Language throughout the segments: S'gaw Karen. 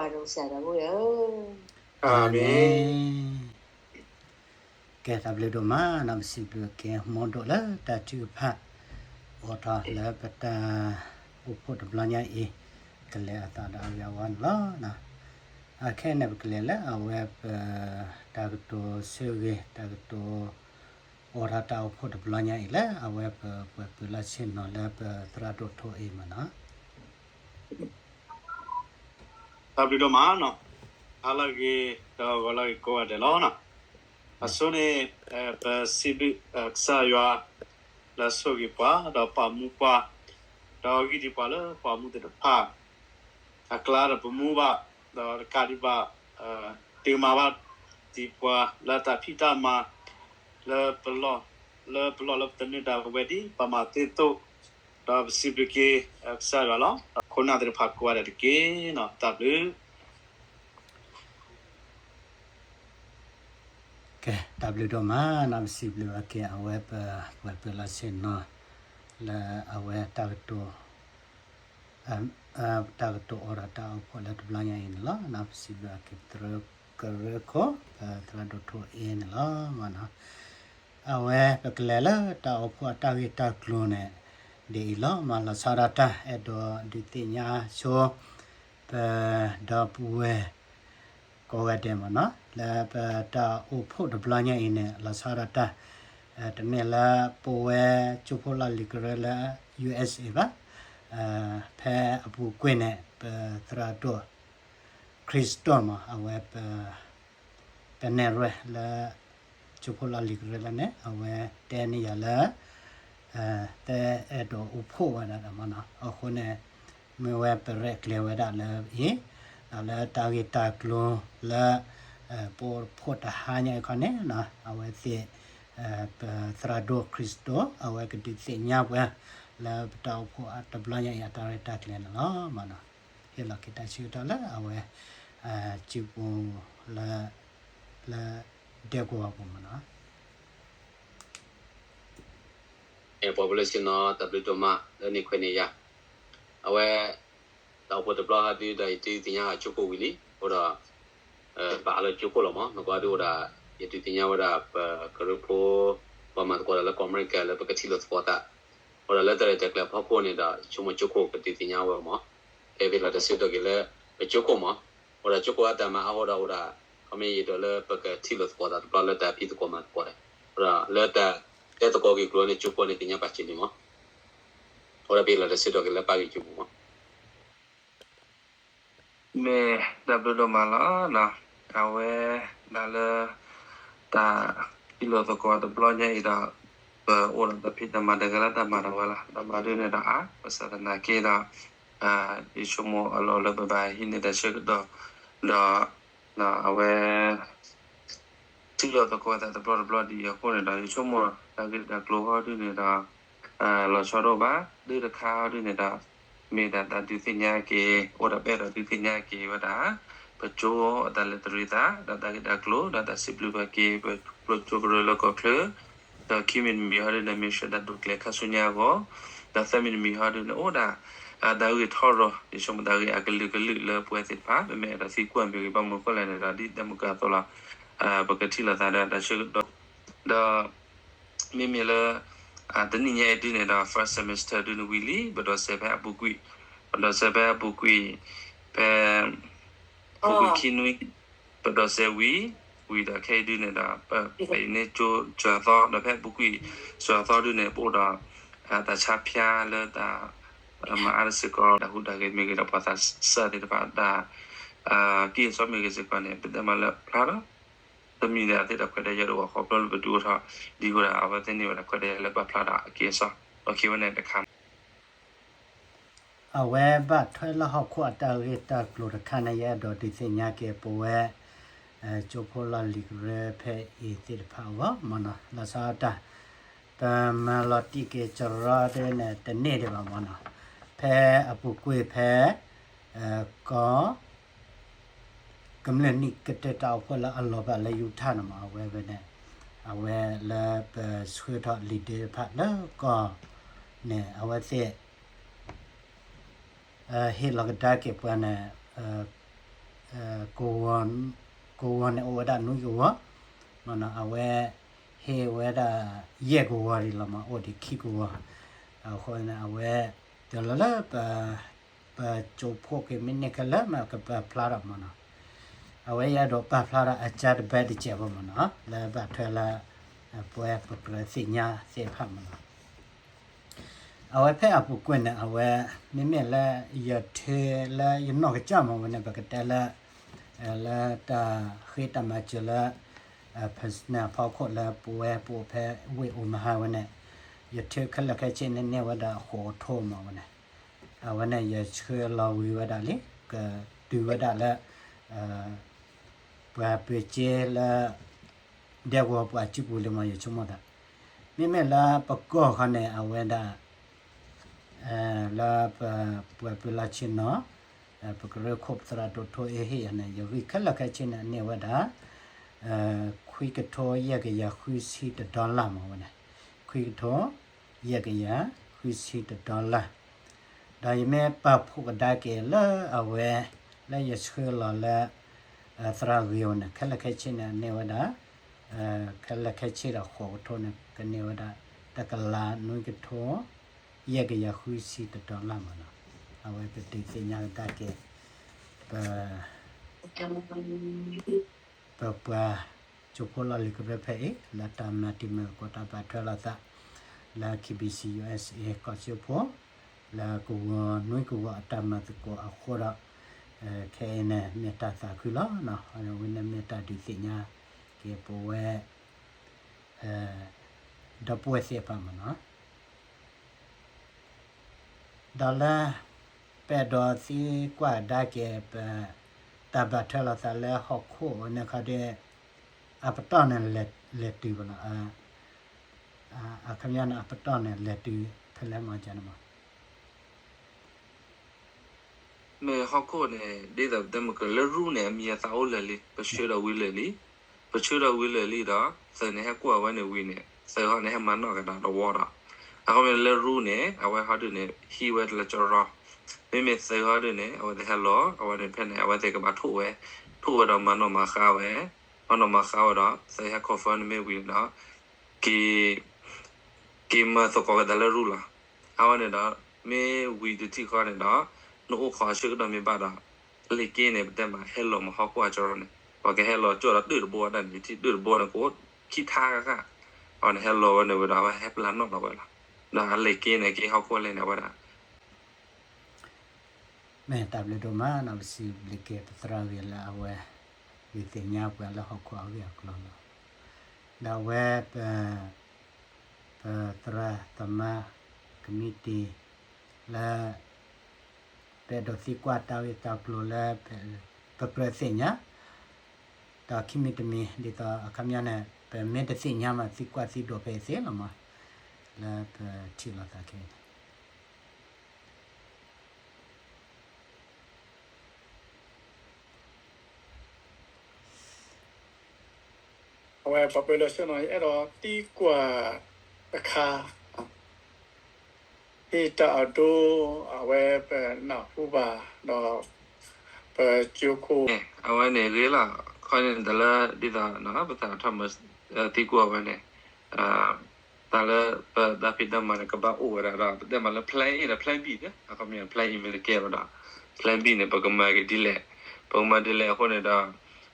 ပၢ်ဒိၣ်ကစၢ်ဒၣ်ဝဲဧၢ, အၤမ့ၣ်. ကဲ တၢ်ဘျုးဒိၣ်မးနီၤ, ပစံးဘျုးက့ၤ မိၢ်ဒိၣ်လၢတၢ်ထုကဖၣ် အိၣ်ထီၣ်လၢပတၢ်အိၣ်ဖှိၣ်တဘျီညါအံၤ ကလဲၤအသးဒီးအဂ့ၤအဝါန့ၣ်လီၤ. အခဲအံၤန့ၣ် ပကလဲၤလၢအဝဲပ တၢ်ကတိၤဆၢဂ့ၤ တၢ်ကတိၤ အိၣ်ထီၣ်တၢ်အိၣ်ဖှိၣ်တဘျီညါအံၤလၢ အဝဲပပှဲၤပၢၤလီၢ်ဆ့ၣ်နီၤလၢပသရၣ်ဒိၣ်ထိၣ်အ့မးနီၤ. တၢ်ဘျုးဒိၣ်မးနီၤ, ဟါလၢအဂ့ၤ ဒီးဂီၤလၢအဂ့ၤကိးဂၤဒဲးလီၤ. အဆိန့ၣ် ပစံးဘျုးကစၢ်ယွၤ လၢအဆိၣ်ဂ့ၤပှၤ ဒီးပာ်မူပှၤ ဒီးဂံၢ်ဒံးပှၤလၢပှၤမူသ့ၣ်တဖၣ် အကျါဒီးပမူဘၣ် ဒီးတကးဒံးဘၣ် တုၤမၤဘၣ်ဒံးပှၤလၢတၢ်ဖံးတၢ်မၤ လၢပလီၢ် လၢပလီၢ်လၢပသနၢၣ်ဒၣ်ဝဲဒ်ပမၤသ့သိး, ဒီးပစံးဘျုးက့ၤကစၢ်ယွၤလီၤ. ခိၣ်နၢ်သ့ၣ်တဖၣ်ကိးဂၤဒဲးတက့ၢ်နီၤ, တၢ်ဘျုး. ကဲ တၢ်ဘျုးဒိၣ်မးနီၤ, ပစံးဘျုးဘၣ်က့ၤအဝဲပပှဲၤပၢၤလီၢ်ဆ့ၣ်နီၤ လၢအဝဲတၢ်ကတိၤ တၢ်ကတိၤအိၣ်ဒီးတၢ်အိၣ်ဖှိၣ်လၢတဘျီညါအံၤန့ၣ်လီၤ. ပစံးဘျုးဘၣ်က့ၤသရၣ်ကရၢခိၣ် ပသရၣ်ဒိၣ်ထိၣ်အ့န့ၣ်လီၤ. အဝဲပကလဲၤလၢတၢ်အိၣ်ဖှိၣ်အတၢ်ဂ့ၢ်တၢ်ကျိၤန့ၣ် ဒ်အံၤလီၤ. မ့ၢ်လီၤဆီဒၣ်တၢ်အဲၣ်ဒိးဒုးသ့ၣ်ညါဆိ ပဒီပုၢ်ဝဲၢ် ကိးဂၤဒဲးမ့ၢ်နီၤ လၢပတၢ်အိၣ်ဖှိၣ်တဘျီညါအံၤန့ၣ် လီၤဆီဒၣ်တၢ် တမ့ၢ်လၢပဝဲကၠိဖိလီၢ်လံၤကရၢလၢ ယူႇအ့ၣ်စ့ၣ်အ့ ဘၣ်. ဖဲအပူၤကွံာ်န့ၣ် ပသရၣ်ဒိၣ် Crystal မ့ၢ် အဝဲ ပနဲၣ်ရွဲၣ်လၢ ကၠိဖိလီၢ်လံၤကရၢလၢန့ၣ် အဝဲတဲန့ၢ်ယၤလၢ တအဲၣ်ဒိးအိၣ်ဖှိၣ်ဝဲဒၣ်ဒီးမ့ၢ်နီၤ. အဃိန့ၣ် မ့ၢ်ဝဲပရဲၣ်ကျဲၤဝဲဒၣ်လၢအံၤ ဒီးလၢတၢ်ဂ့ၢ်တၢ်ကျိၤလၢ ပအိၣ်ဖှိၣ်တဟါညါအံၤခီန့ၣ် အဝဲသ့ၣ် ပသရၣ်ဒိၣ် Crystal အဝဲကဒုးသ့ၣ်ညါပှၤ လၢပတၢ်အိၣ်ဖှိၣ်တဘျီညါအံၤ အတၢ်ရဲၣ်တၢ်ကျဲၤန့ၣ်လီၤမ့ၢ်နီၤ. ဟ့ၣ်လီၤက့ၤတၢ်ဆၢကတီၢ်လၢအဝဲ စုပူၤလၢ လၢဒဲကဝီၤပူၤမ့ၢ်နီၤ. ပှဲၤပၢၤလီၢ်ဆ့ၣ်နီၤ တၢ်ဘျုးဒိၣ်မးလၢနံၣ်ခွဲးန့ၣ်ယၤ, အဝဲ တၢ်အိၣ်ဖှိၣ်တဘျီဃီဒုဒီးယဒုးသ့ၣ်ညါအကၠိခိၣ်ဝံၤလံ, အဃိဒီး ပအါလၢကၠိခိၣ်လီၤမ့ၢ်, နကွၢ်ဒုအိၣ်ဒီး ယဒုးသ့ၣ်ညါဝဲဒၣ်ပကရၢဖိ ပှၤမၤသကိးတၢ်လၢကီၢ်အမဲရကၤလၢပကထံၣ်လိာ်သကိးသး, အဃိဒီးလၢတၢ်ရဲၣ်တၢ်ကျဲၤအဖီခိၣ်န့ၣ်ဒီး ယဆိကမိၣ်ကၠိခိၣ်ကဒုးသ့ၣ်ညါဝဲမ့ၢ်, ကဲပ့ၤလီၤတၢ်ဆၢကတီၢ်က့ၤလၢ ပကၠိခိၣ်မ့ၢ်, အဃိဒီးကၠိခိၣ်အတၢ်မၤအါဃိဒီးအဃိဒီး ခီမ့ၢ်ယအဲၣ်ဒိးလၢပကထံၣ်လိာ်သကိးသးတဘျီလၢတၢ်ဖံးသကိးမၤသကိးဒီး, အဃိဒီးလၢတၢ်တဲသကိးက့ၤကျိၤန့ၣ် ကၠိခိၣ်န့ၣ်သ့ၣ်ညါပာ်စၢၤလံမ့ၢ်, အဃိဒီးပ့ၤလီၤတၢ်ဆၢကတီၢ်က့ၤလၢပၢ်ဂ့ၢ်ကၠိပူၤမ့ၢ် မ့ၢ်တၢ်ဘျုးဒိၣ်မးလီၤ. အဝဲဒၣ်လၢ တၢ်ထံၣ်လိာ်သကိးတဘျီညါအံၤဒီး ပအိၣ်ဒီးတၢ်ဖံးတၢ်မၤတဂၤလၢတၢ်မၤတဝဲလီၤ. တၢ်မၤဒ်န့ၣ်ဒီးအါ ဘၣ်ဆၣ်သနာ်က့ဒီး ယဆိကမိၣ်အလီၢ်လၢပဘၣ်ဟံးန့ၢ်တၢ်ဆၢကတီၢ် ဒီး အဝဲ ထံၣ်လိာ်သကိးသးတဘျီတဘျီဒ်အံၤအဃိန့ၣ်ဒီး ယဆိကမိၣ်တၢ်ဂ့ၢ်တၢ်ကျိၤဟီဒ်န့ၣ်ဒီး လီၤဆီဒိၣ်ဘၣ် ဒ်တခါဟီဒ်န့ၣ်ဒီး မ့ၢ်ဒၣ်တၢ်ဒုးသ့ၣ်ညါက့ၤ အိၣ်ဒီးပအဲၣ်ဒိးဒုးသ့ၣ်ညါက့ၤဝဲဒၣ် ပကၠိအတၢ်လဲၤတရံးသး ဒီးတၢ်ဂ့ၢ်တၢ်ကျိၤ ဒီးတၢ်စံးဘျုးဘၣ်က့ၤ ပကျိကၠိကရၢလၢကီၢ်ချၢ ဒီးခံမံၤတမံၤဟီဒ်န့ၣ် မ့ၢ်စၢၤတၢ်ဒိးကျဲၤခါဆူညါအဂီၢ်, ဒီးသၢမံၤတမံၤဟီဒ်န့ၣ် အိၣ်ဒၣ် တၢ်ဂ့ၢ်ထီရီၤ ယဆိကမိၣ်တၢ်ဂ့ၢ်အကလုာ်ကလုာ်လၢပဝဲသ့ၣ်တဖၣ် ပမ့ၢ်အဲၣ်ဒိးသံကွၢ်မ့ၢ်ဂ့ၤ ဘၣ်မနုၤဃိလဲၣ်န့ၣ်ဒီး ဒ်တဲမုၢ်ကၢအသိးလီၤ. ပကထံၣ်လိာ်သးဒီးတၢ်ဆၢကတီၢ် ဒီး မ့မ့ၢ်လၢ တနံၣ်ညါအံၤဒ်န့ၣ်ဒီး first semester ဒ်န့ၣ်ဝံၤလံ ပဒိးစဲးဖဲအပူၤကွံာ်, ပဒိးစဲးဖဲအပူၤကွံာ် ဖဲ ပူၤကွံာ်ခံနွံ ပဒိးစဲးဝံၤ, ဝံၤဒီးခဲအံၤဒ်န့ၣ်ဒီး ပဖဲအံၤန့ၣ်ကၠိစှၤသီ ဒီးဖဲအပူၤကွံာ်စှၤသီဒ်န့ၣ် ပအိၣ်ဒီး တၢ်ဆါဖျါလၢတၢ် မၤအါတစ့ၢ်ကီး တၢ်ဟူးတၢ်ဂဲၤမ့ၢ်ဂ့ၤဒီး ပှၤသးစၢ်သ့ၣ်တဖၣ် တၢ် ကံၢ်အစီမ့ၢ်ဂ့ၤစ့ၢ်ကီးန့ၣ် ပတဲမးလၢဖျါဒီး တမံၤဒီးအသ့ၣ်တၢ်ခွဲးတၢ်ယာ်တအိၣ် ခီဖျိလၢပဒုးအိၣ်ထီၣ် ဒ်ဃိဒီး အဝဲသ့ၣ်န့ၢ်ဝဲဒၣ်ခွဲးတၢ်ယာ်လၢပာ်ဖျါဒီးအကံၢ်အစီ အခံဝဲန့ၣ်တခါ အဝဲဘၣ်ထွဲလၢဟီၣ်ခိၣ်အတၢ်ဂ့ၢ်တၢ်ကျိၤတခါန့ၣ် ယအဲၣ်ဒိးဒုးသ့ၣ်ညါက့ၤပဝဲ ကၠိဖိလီၢ်လံၤကရၢဖဲအံၤသ့ၣ်တဖၣ်အဂီၢ်မ့ၢ်နီၤ လီၤဆီဒၣ်တၢ် ပမၤလီၤတံၢ်က့ၤစရီဒ်န့ၣ် တန့ၢ်ဒံးဘၣ်မ့ၢ်နီၤ ဖဲအပူၤကွံာ်ဖဲ ကီၢ် ကမျၢၢ်နံၣ်ကတၢၢ်တၢ်အိၣ်ဖှိၣ်လၢအလီၤဘၣ်လၢယူထၣ်န့ၣ်မ့ၢ် အဝဲဝဲန့ၣ် အဝဲလၢပဆှၢထီၣ်လံာ်ဒ့တဖၣ်လၢကီၢ်န့ၣ် အဝဲသ့ၣ် ဟ့ၣ်လီၤကဒါက့ၤပှၤန့ၣ် ကဝီၤန့ၣ်အိၣ်ဝဲဒၣ်နွံကဝီၤ, မ့ၢ်နီၤ အဝဲဟ့ၣ်ဝဲဒၣ်ယဲၢ်ကဝီၤဒံးလီၤမး အိၣ်ဒံးခံကဝီၤ, အဃိန့ၣ် အဝဲ တလၢလၢ ပကၠိဖိက့ၤမ့ၢ်န့ၢ်ခဲလၢာ်မး ကပာ်ဖျါထီၣ်မ့ၢ်နီၤ, အဝဲယအဲၣ်ဒိးပာ်ဖျါထီၣ်အကၢတဘဲတစဲးဖိမ့ၢ်နီၤ လၢဘၣ်ထွဲလၢ ပဝဲပကြၢးသ့ၣ်ညါသ့ၣ်တဖၣ်မ့ၢ်နီၤ အဝဲဖဲအပူၤကွံာ်န့ၣ် အဝဲ မ့မ့ၢ်လၢယထၢလၢယနီၢ်ကစၢ်မ့ၢ်ဝဲန့ၣ် ပကတဲလၢ လၢတၢ်ဃ့တၢ်မၤစၢၤလၢ personal ဖီခိၣ်လၢပဝဲပအိၣ်ဖဲဝ့ၢ်အိၣ်မဟါဝဲန့ၣ် ယထၢခဲလၢာ်ခဲဆ့န့ၣ် န့ၢ်ဝဲဒၣ်ဃိးကထိမ့ၢ်ဝဲန့ၣ်, အဝဲန့ၣ် ယဆှၢလီၤဝံၤဝဲဒၣ်လံ ကတုၤဝဲဒၣ်လၢ ပှၤပၢၤက့လၢ ဒဲကဝီၤပှၤစုပူၤလံမ့ၢ် ယဆိကမိၣ်သး, မ့မ့ၢ်လၢပကီၢ်ခီန့ၣ် အဝဲဒၣ် လၢပ ပှၤပၢၤလီၢ်ဆ့ၣ်နီၤ ပကရၢခိၣ်ပသရၣ်ဒိၣ်ထူအ့ဟ့ၣ်ယၤန့ၣ် ယဂံၢ်ခဲလၢာ်ခဲဆ့န့ၣ် န့ၢ်ဝဲဒၣ် ခွံကထိယဲၢ်ကယၤဃုဆံတ dollar မ့ၢ်ဝဲန့ၣ်, ခွံကထိ ယဲၢ်ကယၤဃုဆံတ dollar, ဒီးယမ့ၢ်ပာ်ဖှိၣ်ကဒါက့ၤလၢအဝဲ လၢယဆှၢလီၤလၢ သရၣ်ဂ့ၤဝဲန့ၣ် ခဲလၢာ်ခဲဆ့န့ၣ် န့ၢ်ဝဲဒၣ် ခဲလၢာ်ခဲဆ့ဒီးဃိးကထိန့ၣ် ကန့ၢ်ဝဲဒၣ် တကလးနွံကထိ ယဲၢ်ကယၤဃုဆံတ dollar မ့ၢ်နီၤ, အဝဲပဒုးသ့ၣ်ညါကဒါက့ၤ ပ ပပှၤကၠိဖိလီၢ်လံၤကရၢဖဲအံၤ လၢတၢ်မၤတံၤမၤသကိးတၢ်ဘၣ်ထွဲလိာ်သး လၢ KBC USA ကီၢ်စၢဖှိၣ် လၢကဝီၤနွံကဝီၤအတၢ်မၤသကိးအဃိဒီး ခဲအံၤန့ၣ် မ့ၢ်တၢ်သးခုလီၤ. ဝဲန့ၣ်မ့ၢ်တၢ်ဒုးသ့ၣ်ညါက့ၤပဝဲ ဒီပုၢ်ဝဲၢ်သ့ၣ်တဖၣ်မ့ၢ်နီၤ. ဒီးလၢ ပအဲၣ်ဒိးသံကွၢ်ကဒါက့ၤ ပ တၢ်ဘၣ်ထွဲလိာ်သးလၢဟီၣ်ခိၣ်န့ၣ်ခီဒီး အပတီၢ်န့ၣ်လဲၤတုၤဘၣ်လီၤ. အခီပညီန့ၣ် အပတီၢ်န့ၣ်လဲၤတုၤဖဲလဲၣ်မ့ၢ်ကန့ၣ်မး. မ့ၢ်ဟီၣ်ခိၣ်န့ၣ် ဒ်သိးပတဲမ့ၢ်ကလၢရူၢ်န့ၣ် အမံၤအသၣ်အိၣ်လၢာ်လံ, ပဆှၢဒီးဝံၤလၢာ်လံ, ပဆှၢဒီးဝံၤလၢာ်လံဒီး သုးန့ၣ်ဟဲကွၢ်ဝဲန့ၣ်ဝံၤန့ၣ် သုးဟီန့ၣ်ဟဲမၤနီၣ်ကဒီးတဝီဒီး အဃိမ့ၢ်လၢရူၢ်န့ၣ် အဝဲဟီဒုန့ၣ် ဟံးဝဲလၢကရီ, မ့မ့ၢ်သုးဟီဒုန့ၣ် အဝဲသ့ၣ်ဟဲလီၤ အဝဲန့ၣ်ဖဲန့ၣ် အဝဲသ့ၣ်ကဘၣ်ထိၣ်ဝဲ, ထိၣ်ဝဲဒီးမၤနီၣ်မၤဃါဝဲ, မၤနီၣ်မၤဃါဝဲဒီး သုးဟဲ confirm န့ၣ်မ့ၢ်ဝံၤန့ၣ်ဒီး က့ၤ က့ၤမၤသကိးက့ၤသးလၢရူၢ်လီၤ. အဝဲန့ၣ်ဒီး မ့ၢ်ဝံၤတထံၣ်ဃီန့ၣ်ဒီး နအိၣ်ခိးအဆၢကတီၢ်မ့ၢ်ဘၣ်ဒီး လ့ၣ်က့န့ၣ် ပတဲမးဟဲလီၤမ့ၢ်ဟီၣ်ခိၣ်အကရီန့ၣ် ပှၤကဟဲလီၤကၠိဒီးဒုၣ်တဘိဝဲဒၣ်န့ၣ် ထံၣ်ဒုၣ်တဘိန့ၣ်ကအိၣ်ခံထါဃၣ်ဃၣ်, အဝဲန့ၣ်ဟဲလီၤဝဲန့ၣ်ဝဲဒီး အဝဲဟဲပျၢ်နီၣ်ဒီးဝဲလီၤ. ဒီးအလ့ၣ်က့န့ၣ် က့ၤဟီၣ်ခိၣ်လဲၣ်န့ၣ် အဝဲဒၣ် မ့ၢ်တၢ်ဘျုးဒိၣ်မးနီၤ ပစံးဘျုးက့ၤပသရၣ်ဂ့ၤလၢအဝဲ ဒုးသ့ၣ်ညါပှၤလၢဟီၣ်ခိၣ်အဂ့ၢ်အကျိၤလီၤ. ဒီးအဝဲ ပ ပသရၣ်သမါ ကမံးတံာ် လၢ ပအဲၣ်ဒိးသံကွၢ်တၢ်ဂ့ၢ်တၢ်ကျိၤလၢ ပကြၢးသ့ၣ်ညါ ဒီးခံမံၤတမံၤ ဒ်သိးအခီပညီန့ၣ် ပမ့ၢ်တသ့ၣ်ညါမး သံကွၢ်သံဒိးဖဲအံၤသ့လီၤမး လၢပထံၣ်လိာ်သးခဲအံၤန့ၣ် အဝဲပှၤပၢၤလီၢ်ဆ့ၣ်နီၤ ယအဲၣ်ဒိးသံကွၢ်တခါ ဟ့ၣ်တၢ်အဒိ အဝဲပနၢ်ဟူဘၣ်ဒီး ပကၠိခိၣ် အဝဲန့ၣ်ဂ့ၤလီၤ ခီန့ၣ်တၢ်လၢဒ်သိး ပသရၣ်ထီၣ်မၢ သံကွၢ်ဝဲန့ၣ် တၢ်လၢပတၢ်ဖံးတၢ်မၤန့ၣ် ကဘၣ်အိၣ်ဝဲဒၣ်ဒီး ပတဲမးလၢ plan A ဒီး plan B ဒီး အခီပညီ plan A မ့ၢ်တကဲဝဲဒီး plan B န့ၣ် ပကမၤက့ၤဒ်လဲၣ်, ပကမၤဒ်လဲၣ်အဃိန့ၣ်ဒီး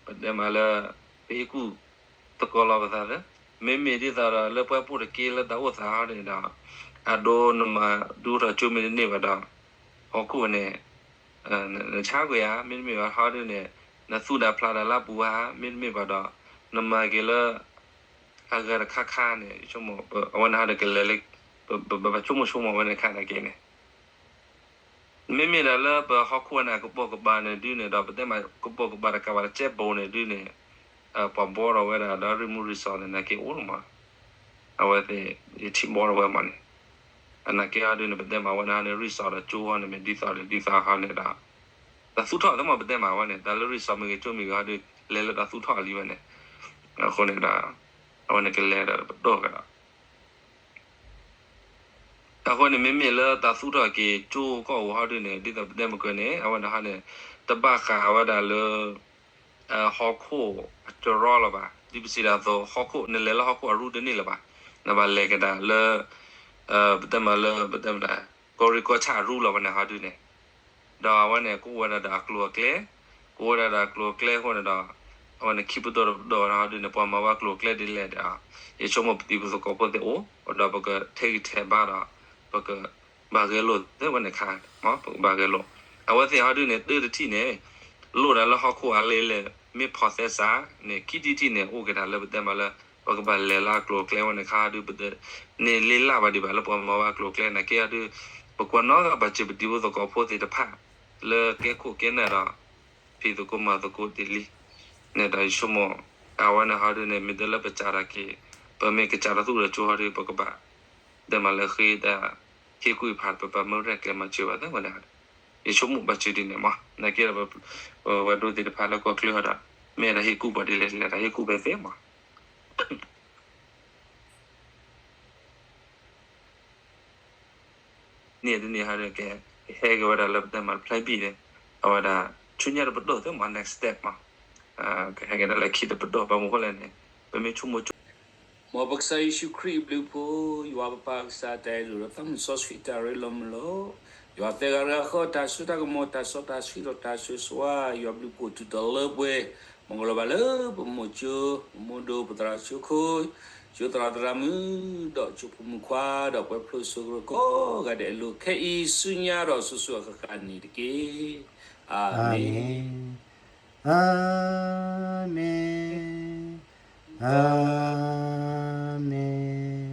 ပတဲမးလၢ ပဟ့ၣ်ကူၣ်သကိးလီၤပသးလၢ မ့မ့ၢ်ဒ်သိးဒီးလၢပှၤပိာ်တက့ၢ်လၢတၢ်အိၣ်သးဟီန့ၣ်ဒီး အဒိနမၤဒူထီၣ်ကၠိမ့ၢ်တန့ၢ်ဘၣ်ဒီး ဟီၣ်ခိၣ်န့ၣ် နဆါကွံာ်ဧါ, မ့တမ့ၢ်ဘၣ်ဟီဒုန့ၣ် နသူၣ်ဒၣ်ဖျါဒၣ်လၢအပူၤဧါ, မ့တမ့ၢ်ဘၣ်ဒီး နမၤက့ၤလၢ အဂၤတခါခါန့ၣ် အဝဲန့ၣ်ဟီဒုကလဲၤလၢ ပဘၣ်ဆိကမိၣ်ဆိကမိၣ်ဝဲန့ၣ်ခါနာ်က့န့ၣ် မ့မ့ၢ်ဒၣ်လၢပဟီၣ်ခိၣ်န့ၣ် အကပိာ်ကပၤန့ၣ်ဒုန့ၣ်ဒီး ပတဲမးကပိာ်ကပၤတကးဘၣ်တကဲဘိန့ၣ်ဒုန့ၣ် ပှၤဘှီထီၣ်ဝဲဒၣ်ဒီး ရံမူရံစီၣ်န့ၣ် နာ်က့အိၣ်လီၤမး, အဝဲသ့ၣ်ယထံၣ်ဘှီထီၣ်ဝဲမးန့ၣ်, အနာ်က့အီၤဒုန့ၣ် ပတဲမးဝဲဒၣ်န့ၣ် ရံစီၣ်ဒီးကၠိဟီန့ၣ် မ့ၢ်ဒ်သိးဒီးဒ်သိးဟီန့ၣ်ဒီး တၢ်သူၣ်ထီၣ်သ့ၣ်မးပတဲမးဝဲန့ၣ် တၢ်လၢရံစီၣ်မ့ၢ်ဂ့ၤကၠိမ့ၢ်ဂ့ၤဟီဒု လဲၤလၢတၢ်သူၣ်ထီၣ်လံဝဲန့ၣ်, အဃိန့ၣ်ဒီး အဝဲန့ၣ်ကလဲၤဒီးပဒိၣ်ကဒီး အဃိန့ၣ် မ့မ့ၢ်လၢတၢ်သူၣ်ထီၣ်က့ၤကၠိကီၢ်ဧိၤဟီဒုန့ၣ် ဒ်သိးပတဲမုၢ်ကၢန့ၣ် အဝဲဒၣ်ဟီန့ၣ် တဘၣ်ဃးဝဲဒၣ်လၢ ဟီၣ်ခိၣ်အတရီလၢၤဘၣ်. ဒ်ပစံးတၢ်အသိး ဟီၣ်ခိၣ် နလဲၤလၢဟီၣ်ခိၣ်အရူတန့ၢ်လၢၤဘၣ်. နဘၣ်လဲၤကဒါလၢ ပတဲမးလၢ ပတဲမး ကီၢ်ရ့ၣ်ကီၢ်ဆၣ်အရူလီၤဘၣ်န့ၣ်ဟီဒုန့ၣ်, ဒီးအဝဲန့ၣ် ကအိၣ်ဝဲဒၣ်ဒီးအကျိၤအကျဲ, ကအိၣ်ဝဲဒၣ်ဒီးအကျိၤအကျဲအဃိန့ၣ်ဒီး အဝဲန့ၣ်ခံပဒိၣ်တပဒိၣ်ဝဲန့ၣ်ဟီဒုန့ၣ် ပှၤမၤဝဲအကျိၤအကျဲဒ်လဲၣ်ဒီး ယဆိကမိၣ်ပတံၤဖိသကိးဖိသ့ၣ်အိၣ်, ဒီးပကထဲဂံၢ်ထဲဘါဒီး ပကဘၣ်ဂဲၤလိာ်သ့ဝဲန့ၣ်ခါ, ပကဘၣ်ဂဲၤလိာ်. အဝဲသ့ၣ်ဟီဒုန့ၣ် တၢ်တထံၣ်န့ၣ် လိၣ်ဒၣ်လၢဟီၣ်ခိၣ်အလ့လဲၣ် မ့ၢ်ဖီၣ်သဲစးန့ၣ် ခံထံၣ်တထံၣ်န့ၣ် အိၣ်က့ၤဒၣ်လၢပတဲမးလၢ ပကဘၣ်လဲၤလၢအကျိၤအကျဲဝဲန့ၣ်ခါဟီဒု ပတန့ၢ်လ့လၢ်ဘၣ်ဒံးဘၣ်လၢပှၤမၤဝဲအကျိၤအကျဲန့ၣ်က့ဟီဒု ပကွၢ်နီၣ်ဂၤဘၣ်စၢၤပတံၤဖိသကိးဖိသ့ၣ်တဖၣ် လၢကဲခိၣ်ကဲနၢ်ဒီး ဖံးသကိးမၤသကိးတ့ၢ်လံန့ၣ်ဒီး ယဆိကမိၣ် အဝဲန့ၣ်ဟီဒုန့ၣ် မ့ၢ်တၢ်လၢပစးထီၣ်က့ၤ ပမ့ၢ်ကစးထီၣ်သူၣ်ထီၣ်ကၠိဟီဒု ပကဘၣ် တဲမးလၢဃ့တၢ်ဟ့ၣ်ကူၣ်အဖး ပပာ်မၢရဲၣ်ကျဲၤမၤစၢၤဘၣ်သ့ဝဲန့ၣ် ယဆိကမိၣ်ဘၣ်စၢၤဒ်န့ၣ်မး နာ်က့ဒီး ပဝဲဒိသ့ၣ်တဖၣ်လၢကီၢ်ချၢဟီဒီး မ့ၢ်အဲၣ်ဒိးဟ့ၣ်ကူၣ်ဘၣ်ဒ်လဲၣ်လဲၣ်ဒီး ဟ့ၣ်ကူၣ်ဘၣ်သ့မး န့ၣ်တန့ၢ်ဟီဒီးက ကဟဲက့ၤဝဲဒၣ်လၢပတဲမး plan B န့ၣ် အဝဲဒၣ် ဆူညါတပတီၢ်သ့မး next step မး ကဟဲက့ၤဒၣ်လၢခံတပတီၢ် ဘၣ်မနုၤဃိလဲၣ်န့ၣ် ပမ့ၢ်ဆိကမိၣ်ကၠိ မ်ပကစၢ်ယ့ၣ်ၡူးခရံာ်အဘျုးအဖှိၣ်, ယွၤပပၢ်ကစၢ်တၢ်အဲၣ်ဒိၣ်ဒီး သးမုၢ်စီဆှံတၢ်ရ့လိာ်မုာ်လိာ်, ယွၤသၢဂၤတဂၤဃီ တၢ်စိတၢ်ကမီၤ တၢ်စီတၢ်ဆှံဒီးတၢ်ဆိၣ်ဂ့ၤဆိၣ်ဝါ, ယွၤဘျုးဖှိၣ်တုၤတလၢပှဲၤ, မ့ၢ်ကလီၤဘၣ်လၢပမိၢ်ကၠိ, ပမိၢ်ဒိၣ် ပသရၣ်ဆိခိၣ်, ကၠိသရၣ်သရၣ်မုၣ်, ဒီးကၠိဖိမုၣ်ခွါ, ဒီးပှၤဖျိစိကရၢကိးဂၤဒဲးအလိၤ ခဲအံၤဆူညါဒီးစိၤစိၤအဃၣ်ဃၣ်န့ၣ်တက့ၢ်. အၤမ့ၣ်. အၤမ့ၣ်, အၤမ့ၣ်, အၤမ့ၣ်.